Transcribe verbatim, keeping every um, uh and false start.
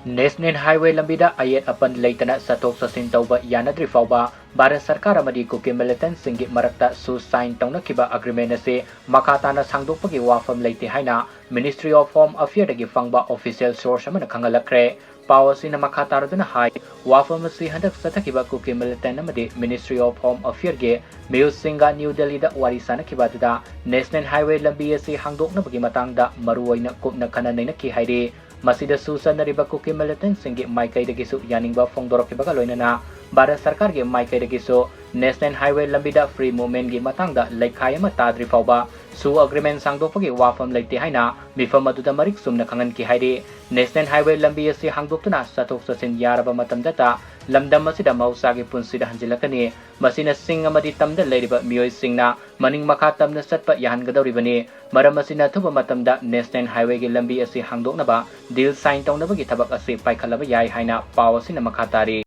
National Highway ꯂꯝꯕꯤꯗ ꯑꯌꯦꯠ ꯑꯄꯟ ꯂꯩꯇꯅ ꯆꯠꯊꯣꯛ ꯆꯠꯁꯤꯟ ꯇꯧꯕ ꯌꯥꯅꯗ꯭ꯔꯤ ꯐꯥꯎꯕ ꯚꯥꯔꯠ ꯁꯔꯀꯥꯔ ꯑꯃꯗꯤ ꯀꯨꯀꯤ militantꯁꯤꯡꯒꯤ ꯃꯔꯛꯇ ꯁꯨ sign ꯇꯧꯅꯈꯤꯕ agreement ꯑꯁꯤ ꯃꯈꯥ ꯇꯥꯅ ꯁꯥꯡꯗꯣꯛꯄꯒꯤ ꯋꯥꯐꯝ ꯂꯩꯇꯦ ꯍꯥꯏꯅ Ministry of Home Affairꯗꯒꯤ ꯐꯪꯕ official source ꯑꯃꯅ ꯈꯪꯍꯜꯂꯛꯈ꯭ꯔꯦ꯫ ꯄꯥꯎ ꯑꯁꯤꯅ ꯃꯈꯥ ꯇꯥꯔꯗꯨꯅ ꯍꯥꯏ, ꯋꯥꯐꯝ ꯑꯁꯤ ꯍꯟꯗꯛ ꯆꯠꯊꯈꯤꯕ ꯀꯨꯀꯤ militant ꯑꯃꯗꯤ Ministry of Home Affairꯒꯤ ꯃꯤꯑꯣꯏꯁꯤꯡꯒ ꯅ꯭ꯌꯨ ꯗꯦꯜꯂꯤꯗ ꯋꯥꯔꯤ ꯁꯥꯅꯈꯤꯕ ꯑꯗꯨꯗ National Highway ꯂꯝꯕꯤ ꯑꯁꯤ ꯍꯥꯡꯗꯣꯛꯅꯕꯒꯤ ꯃꯇꯥꯡꯗ ꯃꯔꯨꯑꯣꯏꯅ ꯀꯨꯞꯅ ꯈꯟꯅ ꯅꯩꯅꯈꯤ ꯍꯥꯏꯔꯤ꯫ ꯃꯁꯤꯗꯁꯨ ꯆꯠꯅꯔꯤꯕ ꯀꯨꯀꯤ militantꯁꯤꯡꯒꯤ ꯃꯥꯏꯀꯩꯗꯒꯤꯁꯨ ꯌꯥꯅꯤꯡꯕ ꯐꯣꯡꯗꯣꯔꯛꯈꯤꯕꯒ ꯂꯣꯏꯅꯅ ꯚꯥꯔꯠ ꯁꯔꯀꯥꯔꯒꯤ ꯃꯥꯏꯀꯩꯗꯒꯤꯁꯨ National Highway ꯂꯝꯕꯤꯗ free movementꯀꯤ ꯃꯇꯥꯡꯗ ꯂꯩꯈꯥꯏ ꯑꯃ ꯇꯥꯗ꯭ꯔꯤ ꯐꯥꯎꯕ ꯁꯨ agreement ꯁꯥꯡꯗꯣꯛꯄꯒꯤ ꯋꯥꯐꯝ ꯂꯩꯇꯦ ꯍꯥꯏꯅ ꯃꯤꯐꯝ ꯑꯗꯨꯗ ꯃꯔꯤꯛ ꯆꯨꯝꯅ ꯈꯪꯍꯟꯈꯤ ꯍꯥꯏꯔꯤ꯫ National Highway ꯂꯝꯕꯤ ꯑꯁꯤ ꯍꯥꯡꯗꯣꯛꯇꯨꯅ ꯆꯠꯊꯣꯛ ꯆꯠꯁꯤꯟ ꯌꯥꯔꯕ ꯃꯇꯝꯗꯇ ꯂꯝꯗꯝ ꯑꯁꯤꯗ ꯃꯍꯧꯁꯥꯒꯤ ꯄꯨꯟꯁꯤꯗ ꯍꯟꯖꯤꯜꯂꯛꯀꯅꯤ꯫ ꯃꯁꯤꯅ ꯆꯤꯡ ꯑꯃꯗꯤ ꯇꯝꯗ ꯂꯩꯔꯤꯕ ꯃꯤꯑꯣꯏꯁꯤꯡꯅ ꯃꯅꯤꯡ ꯃꯈꯥ ꯇꯝꯅ ꯆꯠꯄ ꯌꯥꯍꯟꯒꯗꯧꯔꯤꯕꯅꯤ꯫ ꯃꯔꯝ ꯑꯁꯤꯅ ꯑꯊꯨꯕ ꯃꯇꯝꯗ National Highwayꯒꯤ ꯂꯝꯕꯤ ꯑꯁꯤ ꯍꯥꯡꯗꯣꯛꯅꯕ deal sign ꯇꯧꯅꯕꯒꯤ ꯊꯕꯛ ꯑꯁꯤ ꯄꯥꯏꯈꯠꯂꯕ ꯌꯥꯏ ꯍꯥꯏꯅ ꯄꯥꯎ ꯑꯁꯤꯅ ꯃꯈꯥ ꯇꯥꯔꯤ꯫